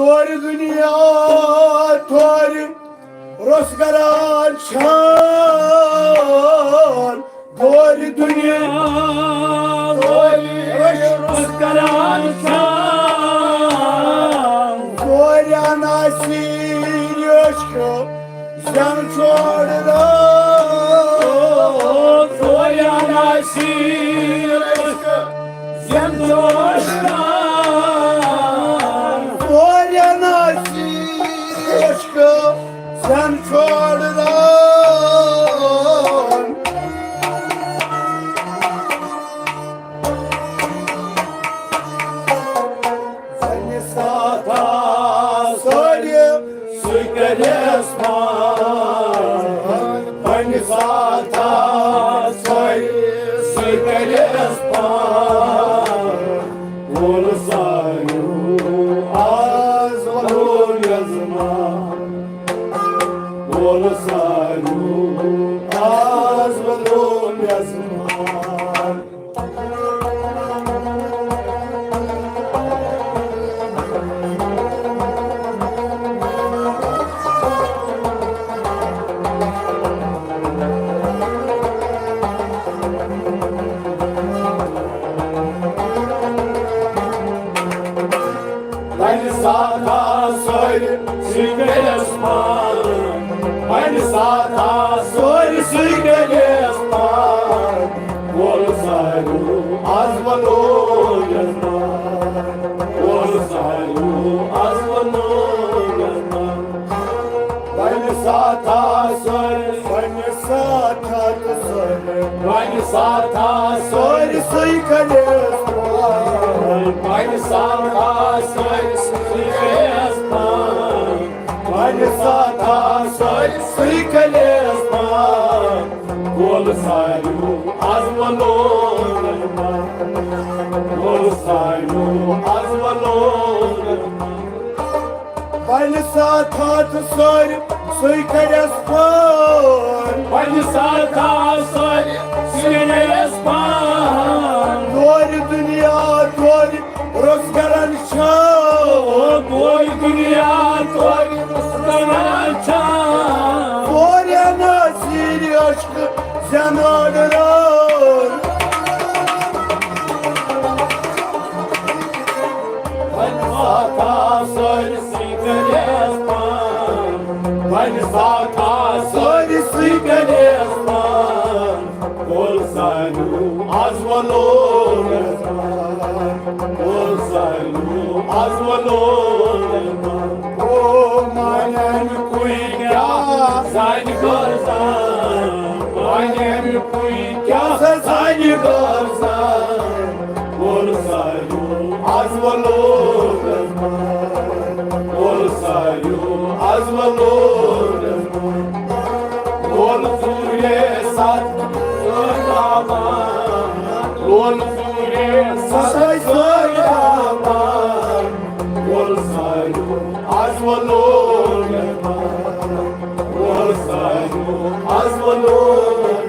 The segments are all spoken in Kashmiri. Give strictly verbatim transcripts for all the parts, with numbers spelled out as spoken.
تورِ دُنیا تورِ روٚس کران چھان، تورِ دُنیا تورِ روٚس کران چھان، تورِ عناصر عشق زن چھوڑ رہا، تورِ عناصر عشق زن چھوڑ رہا، تورِ عناصر عشق زن چھوڑ رہا۔ زنہِ ساتھا سورِ سُہ کَرٮ۪س پان۔ زنہِ ساتھا سورِ سُہ کَرٮ۪س پان۔ وول ساروٗ آز وَنو یَزمان۔ وول ساروٗ آز وَنو یَزمان۔ وَنہِ ساتھا سٲرسٕے کٔرِس پان، وَنہِ ساتھا سٲرسٕے کٔرِس پان۔ وول ساروٗ آز وَنو یَزمان، وول ساروٗ آز وَنو یَزمان۔ وَنہِ ساتھا سٲرسٕے، وَنہِ ساتھا تہٕ سٲرسٕے، وَنہِ ساتھا سٲرسٕے کٔرِس پان۔ وَنہِ ساتھا سٲرسٕے کٔرِس پان۔ وَنہِ ساتھا سٲرسٕے کٔرِس پان۔ وول ساروٗ آز وَنو یَزمان۔ وول ساروٗ آز وَنو یَزمان۔ وَنہِ ساتھا تہٕ سٲرسٕے کٔرِس پان۔ وَنہِ ساتھا سٲرسٕے کٔرِس پان۔ تورِ دُنیا تورِ روٚس کران چھان۔ تورِ دُنیا تورِ روٚس کران چھان۔ تورِ عناصر عشق زینان رٲر۔ وَنہِ ساتھا سٲرسٕے کٔرِس پان۔ وَنہِ ساتھا سٲرسٕے کٔرِس پان۔ وول ساروٗ آز وَنو یَزمان۔ وول ساروٗ آز وَنو یَزمان۔ او مانیٛا اَمیُکُے کیٛاہ زانہِ گرزان، مانیٛا اَمیُکُے کیٛاہ زانہِ گرزان۔ وول ساروٗ آز وَنو یَزمان۔ وول ساروٗ آز وَنو یَزمان۔ وول ژوٗرے سَتھ سٲرۍ آباد۔ وول ژوٗرے سَتھ سٲرۍ آباد۔ وول ساروٗ آز وَنو یَزمان۔ وول ساروٗ آز وَنو یَزمان۔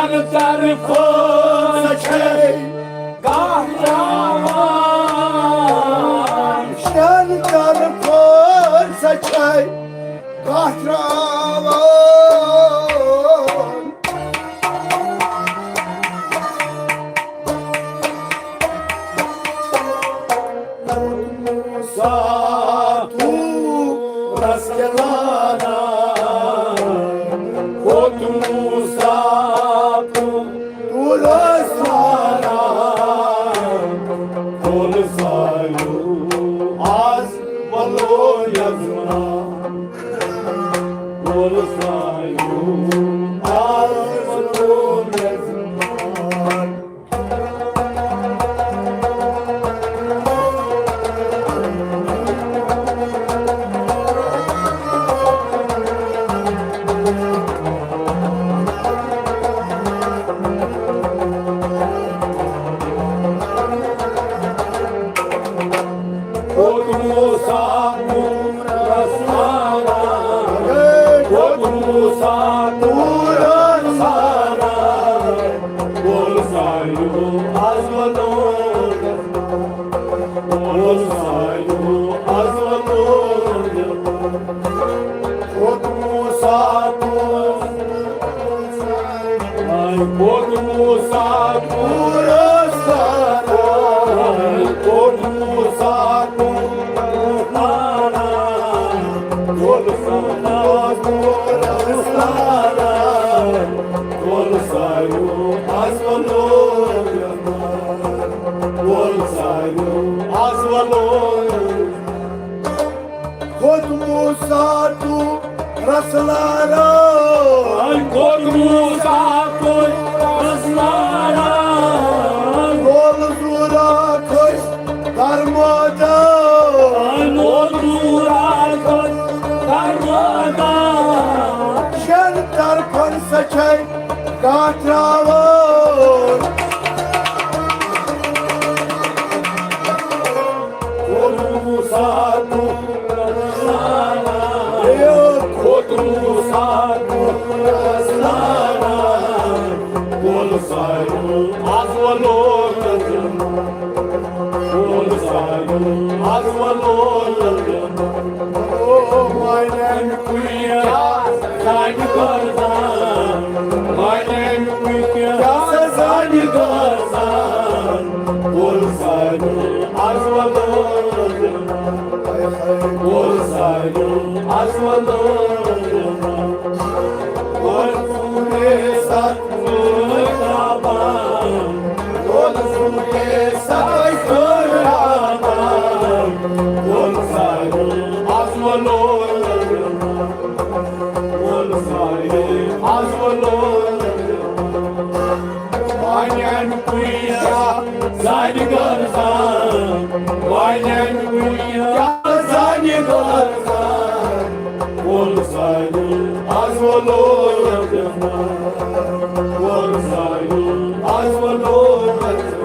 طرفہٕ چھے کتھ تراوان۔ شٮ۪ن طرفن سا چھے کتھ تراوان۔ موسیٰ تورس کیٛاہ لاران، کھوٚت موسیٰ تورس لاران، ووٚن سایو، از ولو یزمان، ووٚن سایو، از ولو یزمان۔ کھوٚت موسیٰ تورس لاران، کھوٚت موسیٰ تورس لاران، ووٚن سایو، از ولو، ووٚن سایو، از ولو۔ کھوٚت موسیٰ تورس لاران، کھوٚت موسیٰ تورس لاران، کھوٚت موسیٰ تورس لاران، ووٚن سایو، تورس لاران، ووٚن سایو، از ولو، ووٚن سایو، از ولو۔ کھوٚت موسیٰ تورس لاران۔ کھوٚت موسیٰ تورس لاران۔ لول زورا کھٔتۍ درمٲدان۔ لول زورا کھٔتۍ درمٲدان۔ شٮ۪ن طرفن سا چھے کتھ تراوان۔ کھوٚت موسیٰ تورس لاران، کھوٚت موسیٰ تورس لاران، ووٚن سایو، از ولو یزمان، ووٚن سایو، از ولو یزمان۔ او ماینن کُیا زانہِ گرزان، ماینن کُیا زانہِ گرزان، ووٚن سایو، از ولو یزمان۔ ووٚن سایو، از ولو یزمان۔ ووٚن سورے ست تابان، ووٚن سورے ست تابان، ووٚن سایو، از ولو یزمان۔ ووٚن سایو، از ولو یزمان۔ وانٮ۪ن کُیا زانہِ گرزان، وانٮ۪ن کُیا زانہِ گرزان، ووٚن سایو، از ولو یزمان، ووٚن سایو، از ولو یزمان۔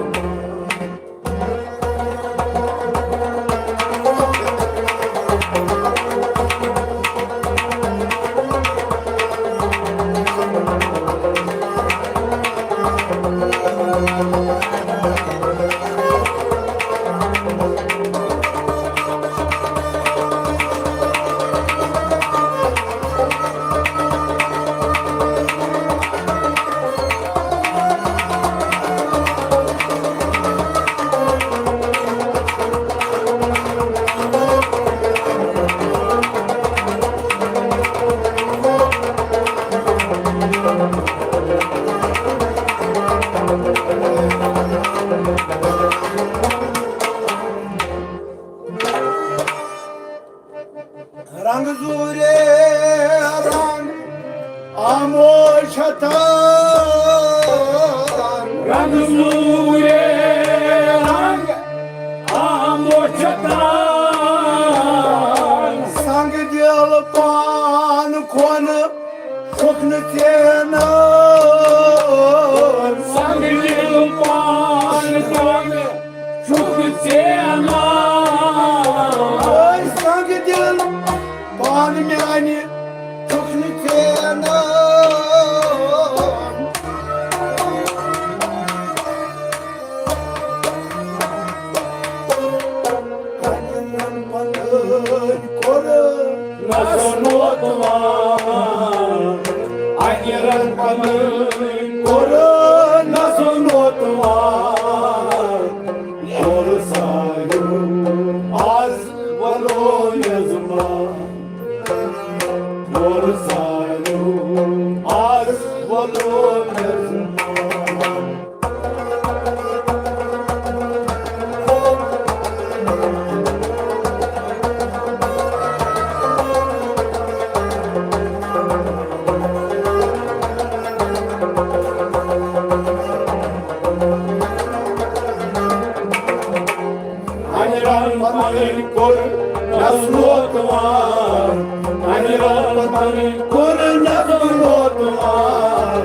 نسلوتوار، اَمہِ رحمتن کوٚر نسلوتوار۔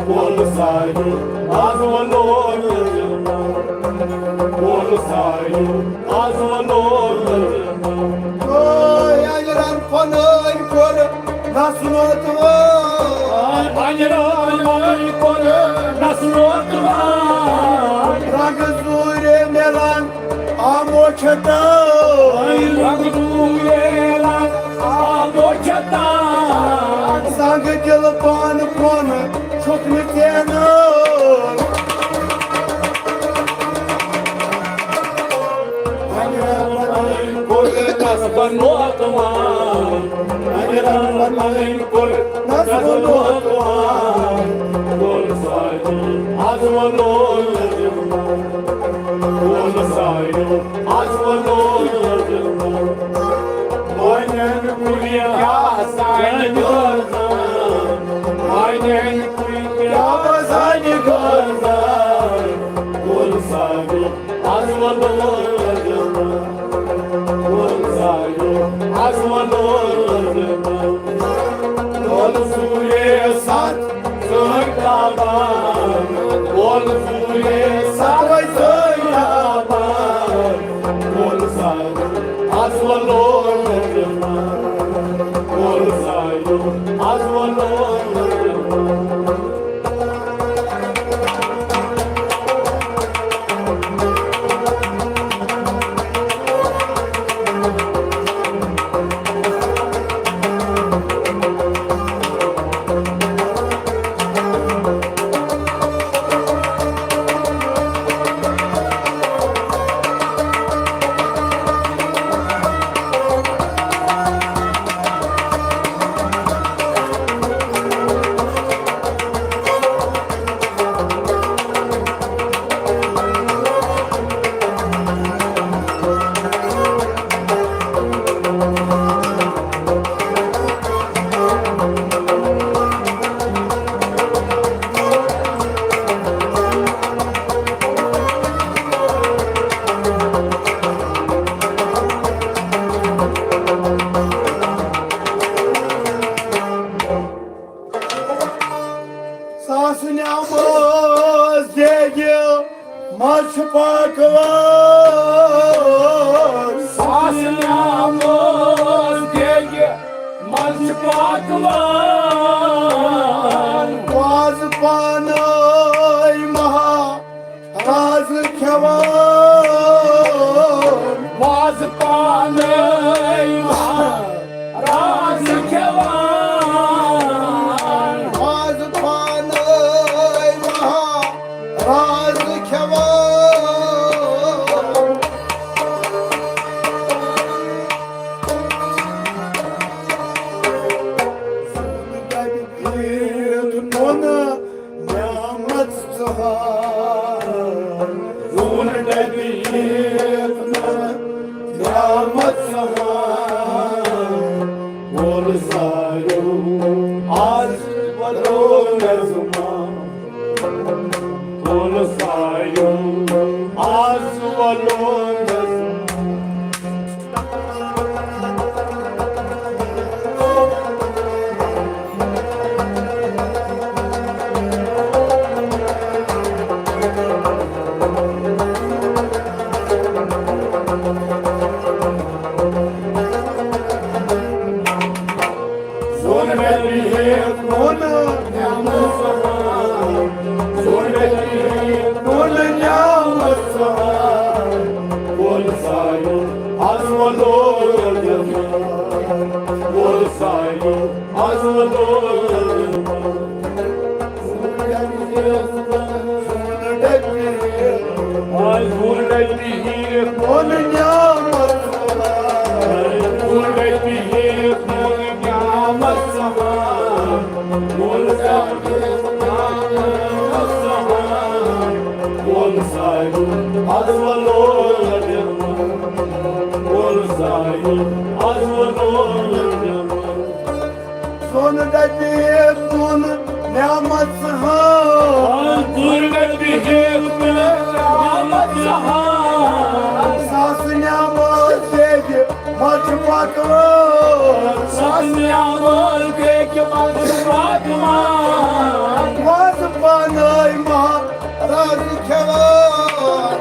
وول ساحِل، از وَنو، وول ساحِل، از وَنو۔ اوے اَمہِ رحمتن کوٚر نسلوتوار۔ اَمہِ رحمتن کوٚر نسلوتوار۔ رنٛگہٕ زوٗرِ میلان آمو چھتا۔ رنگ دوٗرے رنگ آمو چھتا۔ زنگ دل پان کون چھُکھ نہٕ ژینان۔ اگر رحمتن کوٚر نسبن واتوان۔ اگر رحمتن کوٚر نسبن واتوان۔ کوٚر ساحِل، از وَنو۔ وول ساحِل، از وَنو۔ وانٮ۪ن کُلٮ۪ن کیٛاہ سانہِ گرزان، وانٮ۪ن کُلٮ۪ن کیٛاہ سانہِ گرزان۔ وول ساحِل، از وَنو۔ وول ساحِل، از وَنو۔ وول سوٗرے ستھ سٲنۍ تابان، وول سوٗرے ستھ سٲنۍ تابان۔ وول ساحِل، از وَنو۔ وول ساحِل، از وَنو۔ ساسہٕ نعمت دیگہِ منٛز چھُ پاکوان۔ ساسہٕ نعمت دیگہِ منٛز چھُ پاکوان۔ وازٕ پانَے مہا راز کھٮ۪وان۔ وازٕ پانَے مہا راز کھٮ۪وان۔ وازٕ پانَے مہا راز کھٮ۪وان۔ نعمت ژھار، زون ڈبی نعمت ژھار۔ وول ساحِل، آز وَنو نظمہ۔ وول ساحِل، آز وَنو نظمہ۔ زون مےٚ بِہِتھ نوٗنہٕ نعمت ژھار۔ زون مےٚ بِہِتھ نوٗنہٕ نعمت ژھار۔ وول ساحِل، از وَنو نظمہ۔ وول ساحِل، از وَنو نظمہ۔ آز وُن رۄپیہِ ہیٚتھ ووٚن نعمت سوار۔ وُن رۄپیہِ ہیٚتھ ووٚن نعمت سوار۔ وُن رۄپیہِ ہیٚتھ ووٚن نعمت سوار۔ ووٚن ساحِل، از وَنو نعمت۔ ووٚن ساحِل، از وَنو نعمت۔ سون ڈبی کُن نعمت سہار۔ سون ڈبی کُن نعمت سہار۔ ساس نعمت بیٚیہِ سَتھ نعمت گٔے کہِ منٛز پاک مان۔ وازٕ پانَے مہراز کھٮ۪وان۔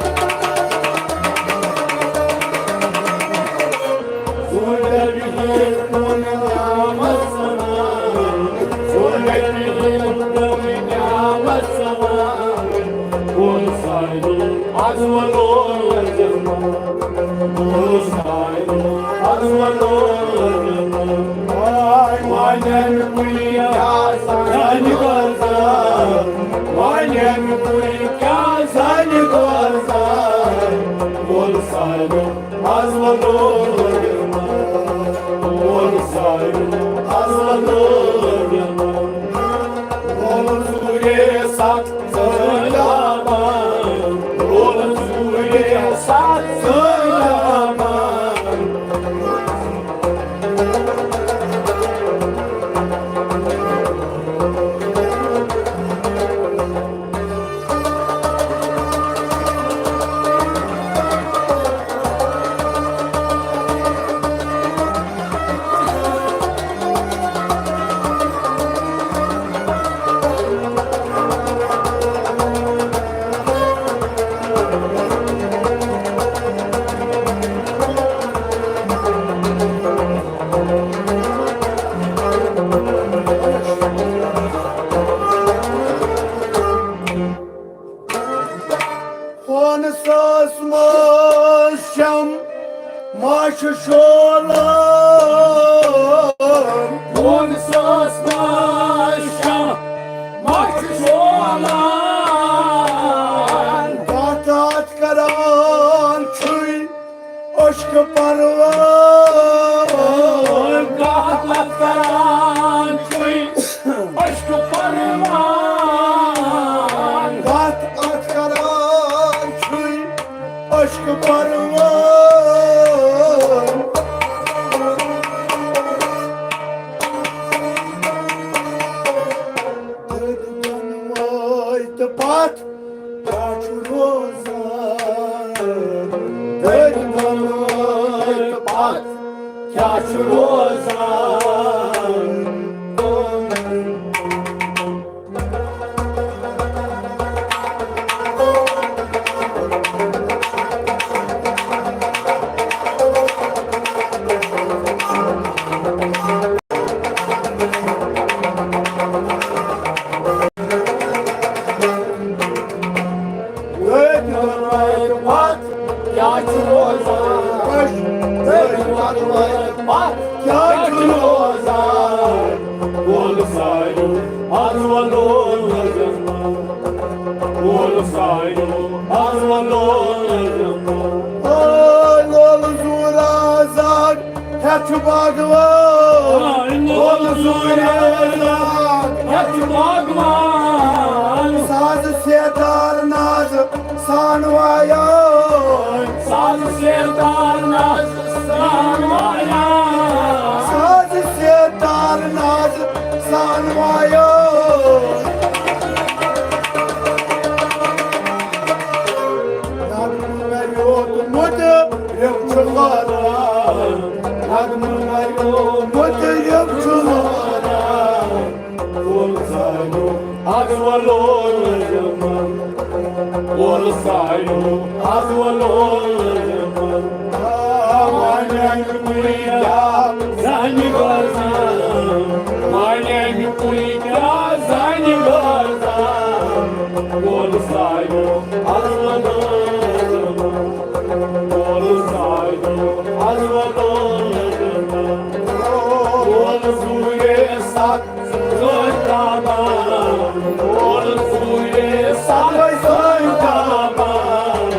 فونہٕ ساس منٛز شم ماچھ شولان۔ فونہٕ ساس منٛز شم ماچھ شولان۔ کتھ اتھ کران چھُے اشک پروان۔ کتھ اتھ کران چھُے اشک پروان۔ کتھ اتھ کران چھُے اشک پروان۔ تہٕ پتھ کیٛاہ چھُ روزان؟ تٔتھۍ دۄنوَے پتھ کیٛاہ چھُ روزان؟ أتھۍ دۄنوَے پتھ کیٛاہ چھُ روزان؟ أتھۍ دۄنوَے پتھ کیٛاہ چھُ روزان؟ وول ساروِیو، از ونو لٲزم۔ وول ساروِیو، از ونو لٲزم۔ اے لول زورا زاگ، ہیٚتھ چھُ باغوان۔ اے لول زورا زاگ، ہیٚتھ چھُ باغوان۔ ساز سیدار ناز سان وایان۔ ساز سیدار ناز سان وایان۔ ساز سیدار ناز سان وایان۔ نغمہٕ ویوٗٹھ مُترِب چھُ لاران۔ نغمہٕ ویوٗٹھ مُترِب چھُ لاران۔ وول ساروِیو، از ولو لٲزم۔ وول ساروِیو، از ولو لٲزم۔ آ، وانٮ۪ن کُلۍ کیٛاہ زنہِ گۄزان، وانٮ۪ن کُلۍ کیٛاہ زنہِ گۄزان۔ وول ساروِیو، از ولو لٲزم۔ وول ساروِیو، از ولو لٲزم۔ وول زوٗرے ستھ زٲنۍ تابان، وول زوٗرے ستھ زٲنۍ تابان۔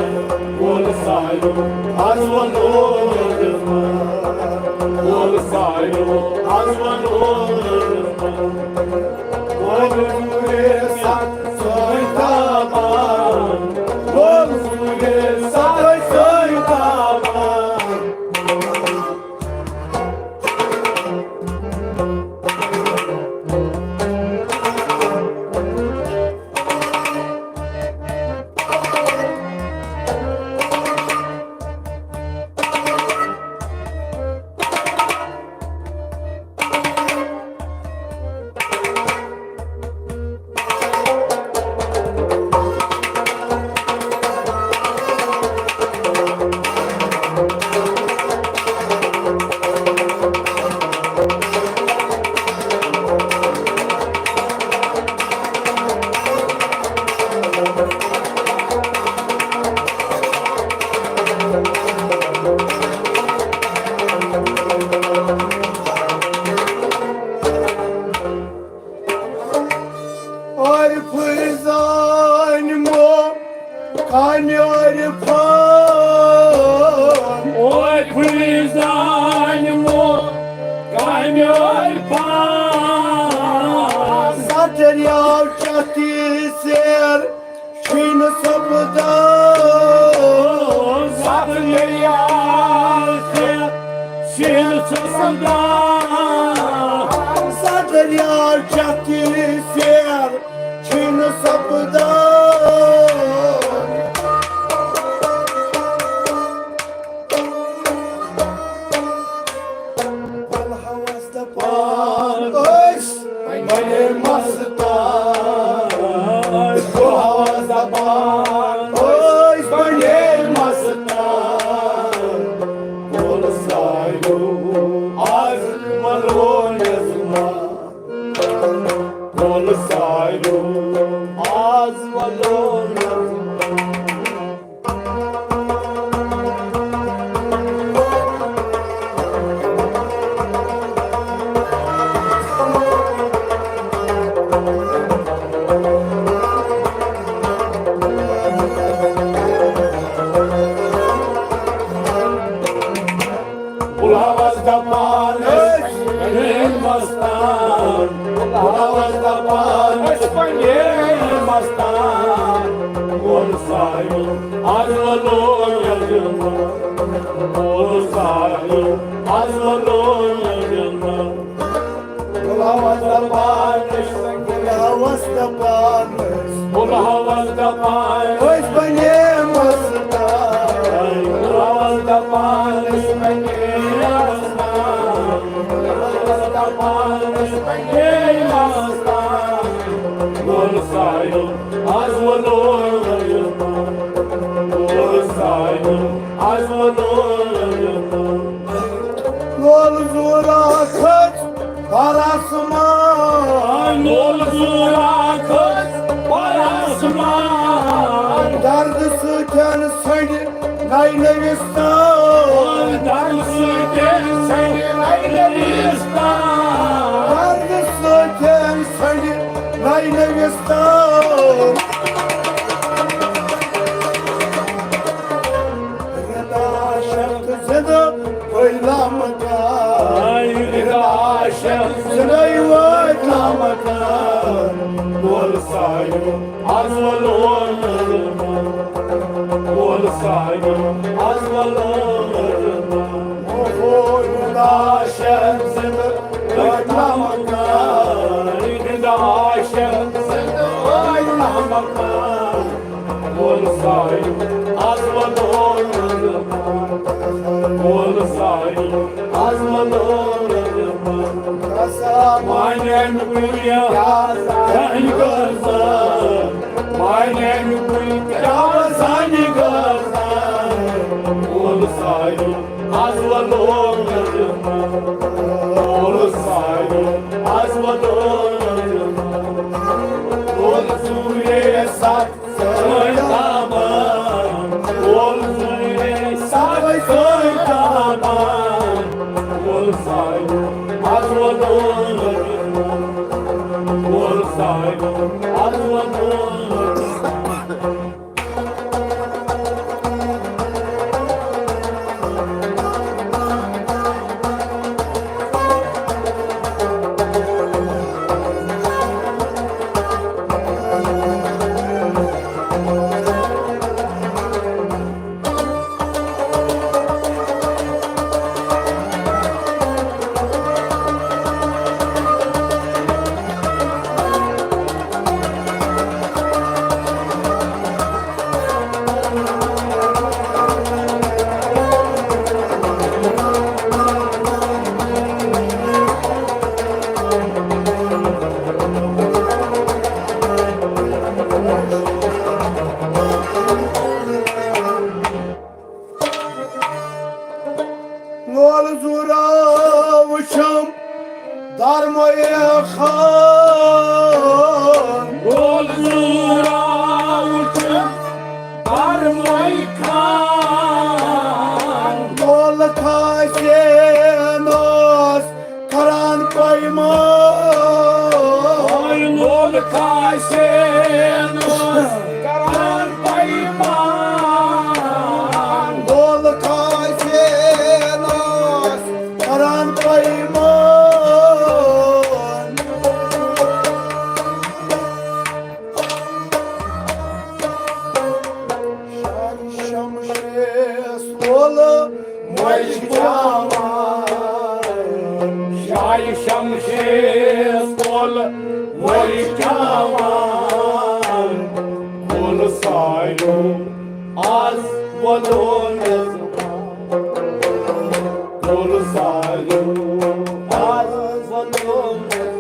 وول ساروِیو، از ولو لٲزم۔ وول ساروِیو، از ولو لٲزم۔ وول زوٗرے ستھ زٲنۍ تابان۔ وول زوٗرے کامہِ عرفان۔ اوے پھُلہِ زانہِ مو کامہِ عرفان۔ ستھ دٔریاو چتھ سیر چھُے نہٕ سپدان۔ ستھ دٔریاو سیر چھُے نہٕ سپدان۔ ستھ دٔریاو چتھ سیر چھُے نہٕ سپدان۔ بہٕ ہاوس دپان أسۍ بنے مستان۔ بہٕ ہاوس دپان أسۍ بنے مستان۔ وول ساروِیو آز ولو نظمہ۔ وول ساروِیو آز ولو نظمہ۔ بُلاوس دپان أسۍ پننہِ مستان، بُلاوس دپان أسۍ پننہِ مستان۔ وول ساروِیو آز ولو نظمہ، وول ساروِیو آز ولو نظمہ۔ بُلاوس دپان أسۍ، بُلاوس دپان أسۍ، بُلاوس دپان أسۍ بنے مستان۔ بُلاوس دپان أسۍ بنے مستان۔ بُلاوس دپان أسۍ بنے مستان۔ وول ساروِیو آز ولو نظمہ، وول ساروِیو آز ولو نظمہ۔ لول زورا کھٔژ بر آسمان۔ لول زورا کھٔژ بر آسمان۔ درد سۭتۍ ژھنہِ نَے نٔوِستان۔ درد سۭتۍ ژھنہِ نَے نٔوِستان۔ درد سۭتۍ ژھنہِ نَے نٔوِستان۔ رِدا شخص زِندٕ وٲتۍ لامکان۔ رِدا شخص زِندٕ وٲتۍ لامکان۔ وول ساروِیو آز ولو نظمہ۔ وول ساروِیو آز ولو نظمہ۔ اوہو، رِدا شخص زِندٕ وٲتۍ لامکان۔ رِدا شخص زِندٕ وٲتۍ لامکان۔ وول ساروِیو آز ولو نظمہ۔ وول ساروِیو آز ولو نظمہ۔ مانن کُلیا سانہِ غزل۔ مانن کُلیا سانہِ غزل۔ وول ساروِیو آز ولو نظمہ۔ وول ساروِیو آز ولو نظمہ۔ وول سورے ستھ سٲنۍ تامان، وول سٲنۍ ساوے سٲنۍ تامان، وول ساوے آز وَنو، وول ساوے آز وَنو۔ سایو آز ولو نظم، گل سایو آز ولو نظم۔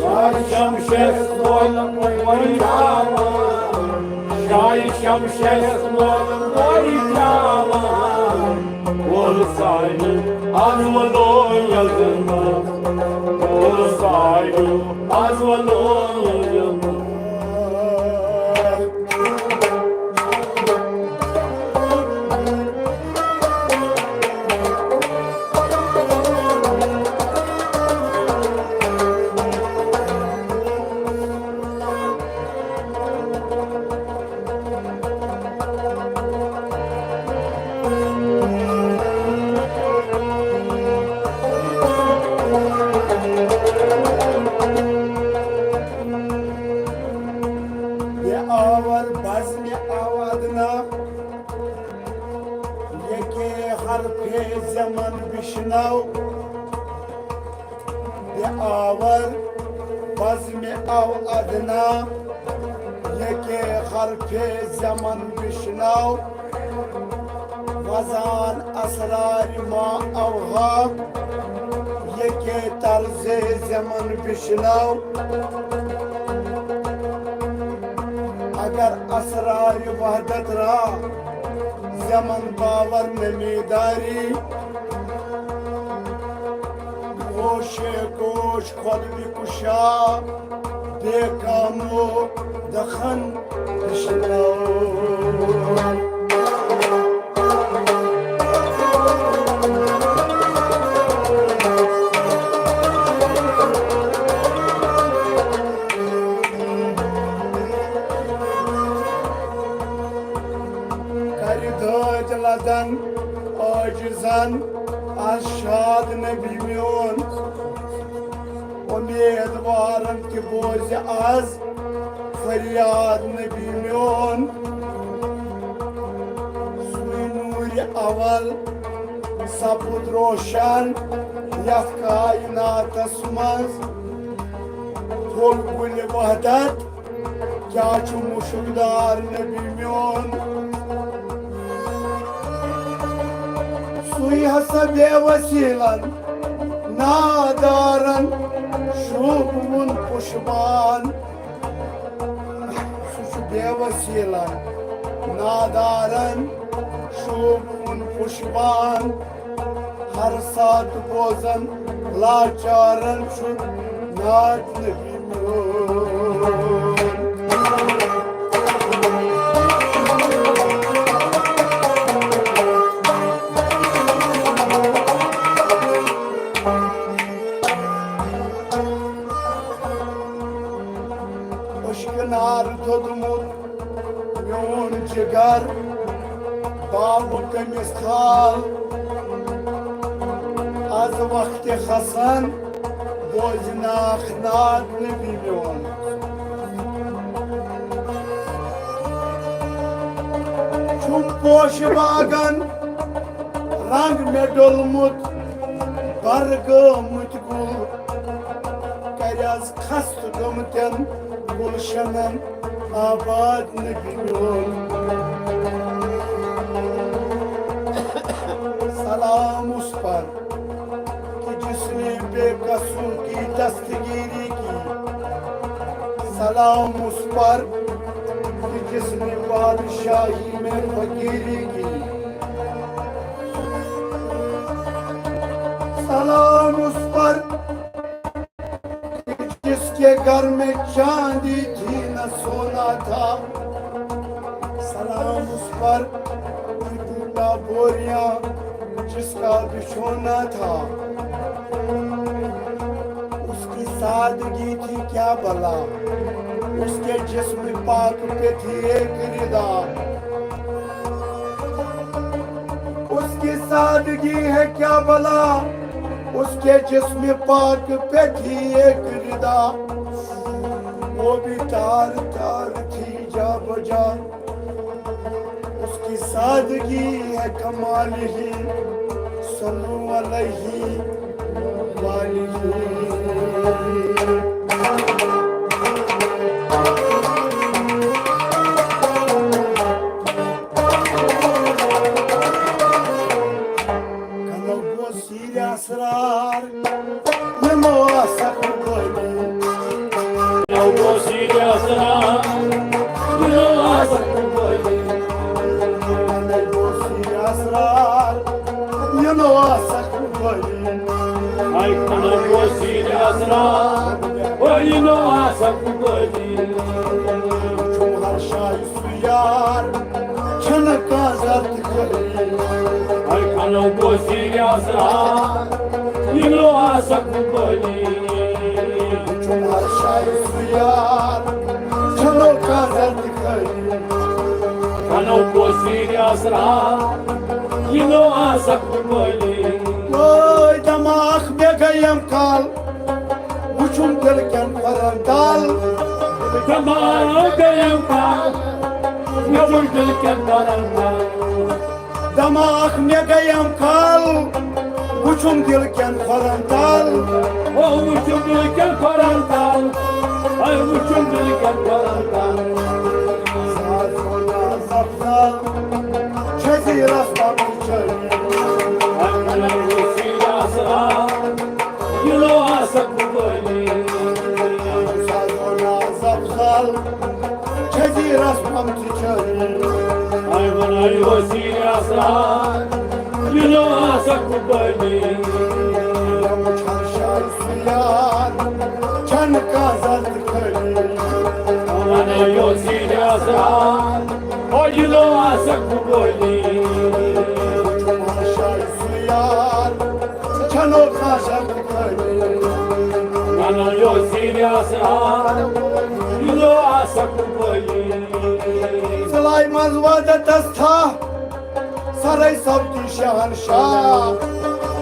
شاہ شمشس لول وۄنۍ تراوان، شاہ شمشس لول وۄنۍ تراوان، وول سایہِ از ولو یزمس، وول سایہِ از ولو یزمس۔ بے آور بزمِ آوادنا، یکے حرفِ زمن بشنو۔ بے آور بزمِ آوادنا، یکے حرفِ زمن بشنو۔ وزان اسرارِ ما اوہا، یکے طرزِ زمن بشنو۔ اگر اسرارِ وحدت را زمن باور نمی داری، گوش گوش خود بکشا، بے کامو دخن بشنو۔ کرِ دٲدۍ لدن عٲجزن از شاد نبی میون۔ امیدوارن تہِ بوزِ از فریاد نبی میون۔ سُے نوٗرِ اول سپُد روشن یتھ کائناتس منٛز۔ پھوٚل گُلِ وحدت کیٛاہ چھُ مُشکدار نبی میون؟ سُے ہسا بے وسیلن نادارن شوٗبوُن پُشبان۔ سُہ چھُ بے وسیلن نادارن شوٗبوُن پُشبان۔ ہر ساتہٕ بوزن لاچارن چھُ ناد نبی میون۔ اشکنار دوٚدمُت میون جگر، باب کٔمِس تھال۔ از وقتِ حسن بوزِ ناخ ناد نبی میون۔ چھُم پوشہِ باغن رنگ مےٚ ڈوٚلمُت، برگٲمٕتۍ گُل کرِ از خستہٕ گٔمتٮ۪ن گُلشنن آباد نبی میون۔ سلام اس پر کہ جس نے بے قصوں کی دستگیری کی۔ سلام اس پر کہ جس نے بادشاہی میں فقیری کی۔ سلام اس پر جس کے گھر میں چاندی تھی نہ سونا تھا۔ سلام اس پر کہ ٹوٹا بوریاں جس کا بچھونا تھا۔ اس کی سادگی تھی کیا بلا، اس کے جسم پاک پہ تھی ایک ردا۔ اس کی سادگی ہے کیا بلا، اس کے جسم پاک پہ تھی ایک ردا، وہ بھی تار تار تھی جا بجا۔ اس کی سادگی ہے کمال ہی، صلو علیہ وآلہ۔ کنو گو سیر اسرار، یمو آسک بولی۔ کنو گو سیر اسرار، یمو آسک بولی۔ کنو گو سیر اسرار، یمو آسک بولی۔ آی کنو گو سیر اسرار، او یمو آسک بولی۔ چھُم ہر شایہِ سُہ یار، چھَنہٕ کانٛہہ زر تہِ خٲلی۔ ہے کنو گو سیر اسرار، یہِ نو آسک بٔلی۔ چھُم ہر شایہِ سُہ یار، چھَنہٕ کانٛہہ زر تہِ خٲلی۔ کنو گو سیر اسرار، یہِ نو آسک بٔلی۔ وٲے دماغ مےٚ گٔیم کل، وٕچھُم دِل کٮ۪ن پرن تل۔ دماغ گٔیم کل، وٕچھُم دِل کٮ۪ن پرن تل۔ دماغ مےٚ گٔیم کل، وٕچھُم دِل کٮ۪ن پرن تل۔ او وٕچھُم دِل کٮ۪ن پرن تل، اے وٕچھُم دِل کٮ۪ن پرن تل۔ ساز ونان زبزب، چھے زیرس پتہٕ چھے۔ اے کنو گو سیر اسرار، یہِ نو آسک بٔلی۔ سازونا زبزل، چھزی رس پم تہِ چھزی۔ آی ونای گو سیر اسرار، یہِ نو آسک بٔلی۔ یِم چھن شاہ سیار، چھن کازل خٲلی۔ ونای گو سیر اسرار، او یہِ نو آسک بٔلی۔ یِم چھن شاہ سیار، چھنو کازل خٲلی۔ ونو یو سیر اسرار، یہِ نو آسک بٔلی۔ سلاے منٛز وعدتس تھا، سرے سبتی شہنشاہ۔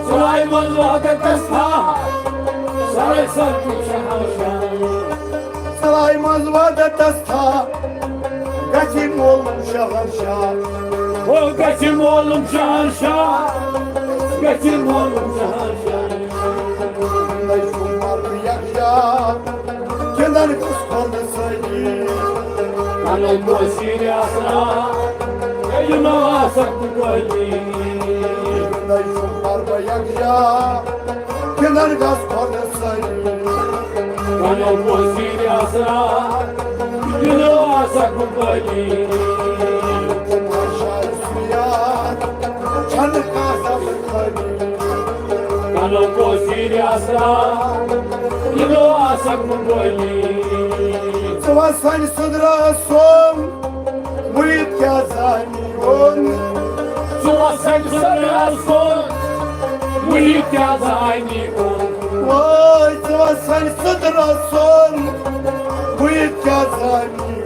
سلاے منٛز وعدتس تھا، سرے سبتی شہنشاہ۔ سلاے منٛز وعدتس تھا، گژھِ مولوم شہنشاہ۔ او گژھِ مولوم شہنشاہ، گژھِ مولوم شہنشاہ۔ نَے چھُم پَرٕ یَکجا، گِنٛدَن گژھِ کھۄلہٕ سٲری۔ کَنو گوٚو سیٖریَس راتھ، یہِ نہٕ آسَکھ بہٕ گٲلی۔ نَے چھُم پَرٕ یَکجا، گِنٛدَن گژھِ کھۄلہٕ سٲری۔ کَنو گوٚو سیٖریَس راتھ، یہِ نہٕ آسَکھ بہٕ گٲلی۔ چھَنہٕ کانٛہہ سَبٕز خٲلی۔ کَنو گوٚو سیٖریَس راتھ، یہِ نہٕ آسَکھ بہٕ گٲلی۔ ژٕ وَس سانہِ سُدرا سوم، مُریٖد کیٛاہ زانہِ۔ ژٕ وَس سانہِ سُدرا سوم، مُریٖد کیٛاہ زانہِ۔ وٲے ژٕ وَس سانہِ سُدرا سوم، مُریٖد کیٛاہ زانہِ۔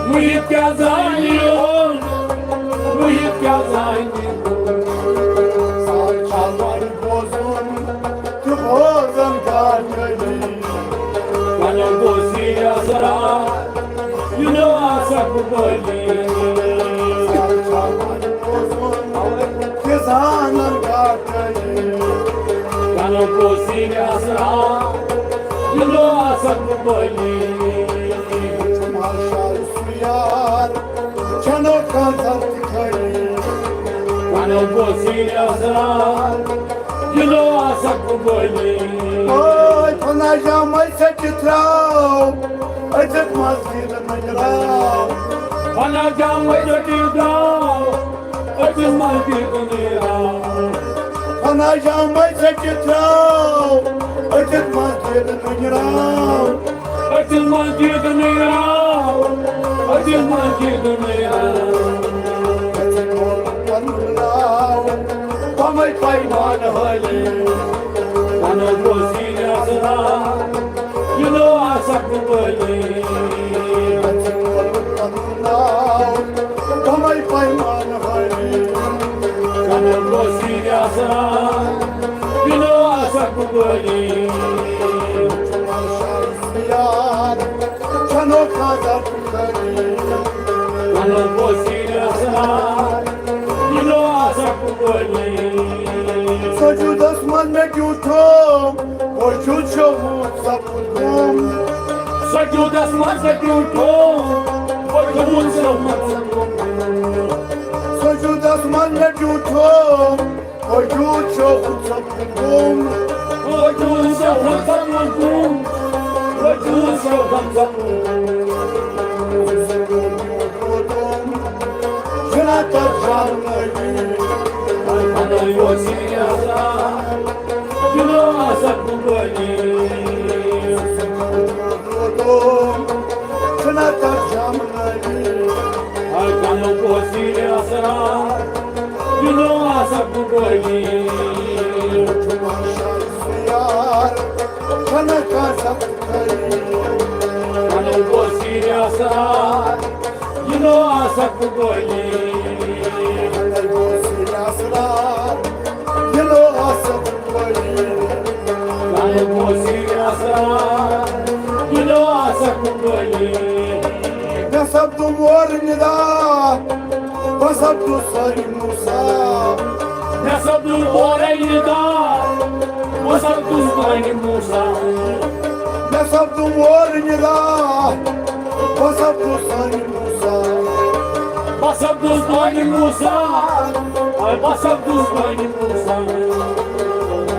مُریٖد کیٛاہ زانہِ۔ مُریٖد کیٛاہ زانہِ۔ سارِ چھا وَنہِ بوزُن تہٕ بوزَن کیٛاہ کٔری۔ وَنو گوٚو سیٖریَس راتھ، یہِ نہٕ آسَکھ بہٕ گٲلی۔ کِسانَن کاٹَے۔ کَنو گوٚو سیٖریَس راتھ، یہِ نہٕ آسَکھ بہٕ گٲلی۔ ماشاء سُہ یار، چھَنہٕ کانٛہہ زَن تہِ خٲلی۔ کَنو گوٚو سیٖریَس راتھ، یہِ نہٕ آسَکھ بہٕ گٲلی۔ اوے فنا جامَے ژٔٹِتھ ترٛاو، أژِتھ مسجد نٔنۍ راو۔ فنا جامَے ژٔٹِتھ ترٛاو، أژِتھ مسجد نٔنۍ راو۔ فنا جامَے ژٔٹِتھ ترٛاو، أژِتھ مسجد نٔنۍ راو۔ أژِتھ مسجد نٔنۍ راو، أژِتھ مسجد نٔنۍ راو۔ أژِتھ ووٚن پَنُن ناو، تَمَے پیمان حٲلی۔ وَنو گوٚو سیٖریَس راتھ، یہِ نہٕ آسَکھ بہٕ گٲلی۔ أژِتھ ووٚن پَنُن ناو، تَمَے پیمان حٲلی۔ وَنو گوٚو سیٖریَس راتھ، یہِ یار، چھنو خاطر کری۔ کنو بوسی اسرار، یلو آسک بولی۔ سجودس منٛز مےٚ کیُتھ چھوم، وجود چھومُت سپُد گوم۔ سجودس منٛز مےٚ کیُتھ چھوم، وجود چھومُت سپُد گوم۔ سجودس منٛز مےٚ کیُتھ چھوم، وجود چھومُت سپُد گوم۔ وجود چھومُت سپُد گوم۔ وجود چھومُت سپُد گوم۔ جنت جہنمی۔ یلو آسک بولی۔ جنت جہنمی۔ کنو بوسی اسرار، یلو آسک بولی۔ یار، چھنہٕ کانٛہہ سبق کری۔ کنو بوسی اسرار، یلو آسک بولی۔ کنو بوسی اسرار، یلو آسک بولی۔ کنو بوسی اسرار، یلو آسک بولی۔ مےٚ سپدُم اورٕ ندا، بہٕ سپدُس سٲنۍ موسیٰ۔ مےٚ سپدُم اورَے ندا، بہٕ سپدُس سٲنۍ موسیٰ۔ مےٚ سپدُم اورٕ ندا، بہٕ سپدُس سٲنۍ موسیٰ۔ بہٕ سپدُس سٲنۍ موسیٰ۔ اے بہٕ سپدُس سٲنۍ موسیٰ۔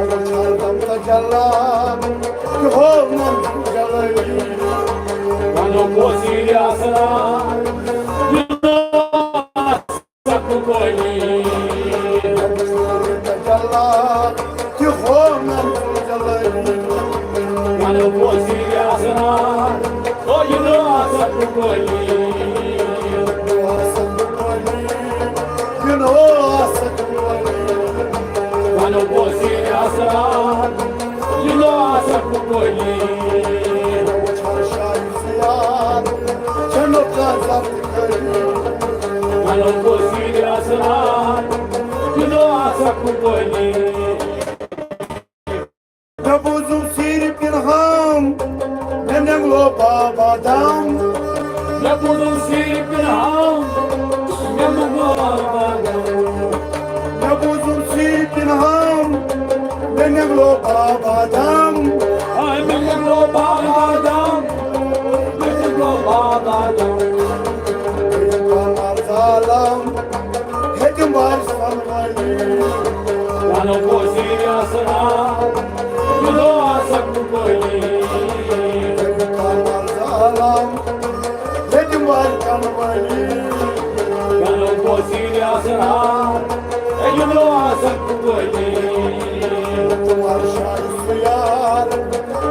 وٕچھان تم تجلا، تہِ ہوونم جلٲلی۔ کنو بوسی اسرار، یلو آسک بولی۔ تجلا، تہِ ہوونم جلٲلی۔ کنو بوسی اسرار، او یلو آسک بولی۔ یلو آسک بولی۔ کنو بوسی اسرار، یلو آسک بولی۔ وٕچھان شاہی سیار، چھنہٕ کانٛہہ سبق کری۔ کنو بوسی اسرار، یلو آسک بولی۔ مےٚ بوٗزُم سیٖرِ پِنہام، مےٚ نٮ۪نٛگلو بابا دام۔ مےٚ بوٗزُم سیٖرِ پِنہام، مےٚ نٮ۪نٛگلو بابا دام۔ مےٚ بوٗزُم سیٖرِ پِنہام، مےٚ نٮ۪نٛگلو بابا دام۔ آے مےٚ نٮ۪نٛگلو بابا دام، مےٚ نٮ۪نٛگلو بابا دام۔ قمر ظالم، ہیٚتِم بارِ سۄنہٕ وٲلی۔ کنو بوسی اسرار، یلو آسک بولی۔ قمر ظالم، ہیٚتِم بارِ سۄنہٕ وٲلی۔ کنو بوسی اسرار، یلو آسک بولی۔ تمہار شاہ سیار،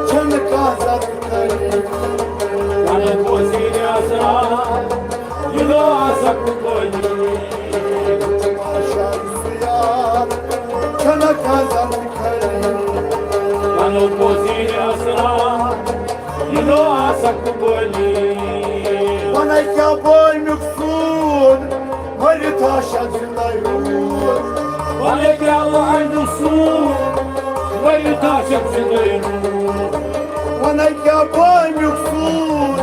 چھنہٕ کانٛہہ سبق کری۔ کنو بوسی اسرار، یلو آسک بولی۔ تمہار شاہ سیار، چھنہٕ کانٛہہ سبق کری۔ کنو بوسی اسرار، یلو آسک بولی۔ ونے کیا بوے مقصود، مٔرِتھ آسکھ زِندَے روٗد۔ ونے کیا بوے مقصود، مٔرِتھ آسکھ زِندَے روٗد۔ ونے کیا بوے مقصود،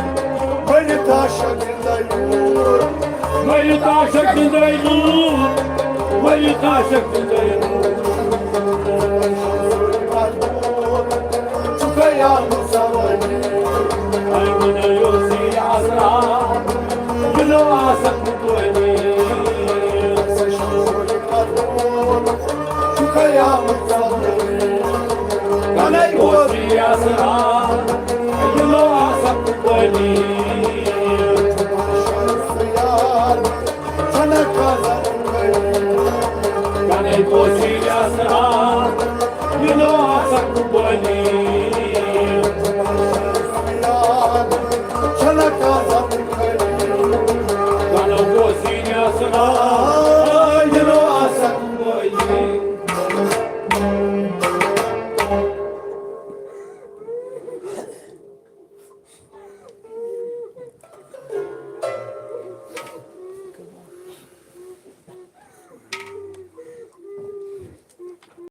مٔرِتھ آسکھ زِندَے روٗد۔ مٔرِتھ آسکھ زِندَے روٗد، مٔرِتھ آسکھ زِندَے روٗد۔ چھُکھے آمُت سوٲری۔ اے ونے یوت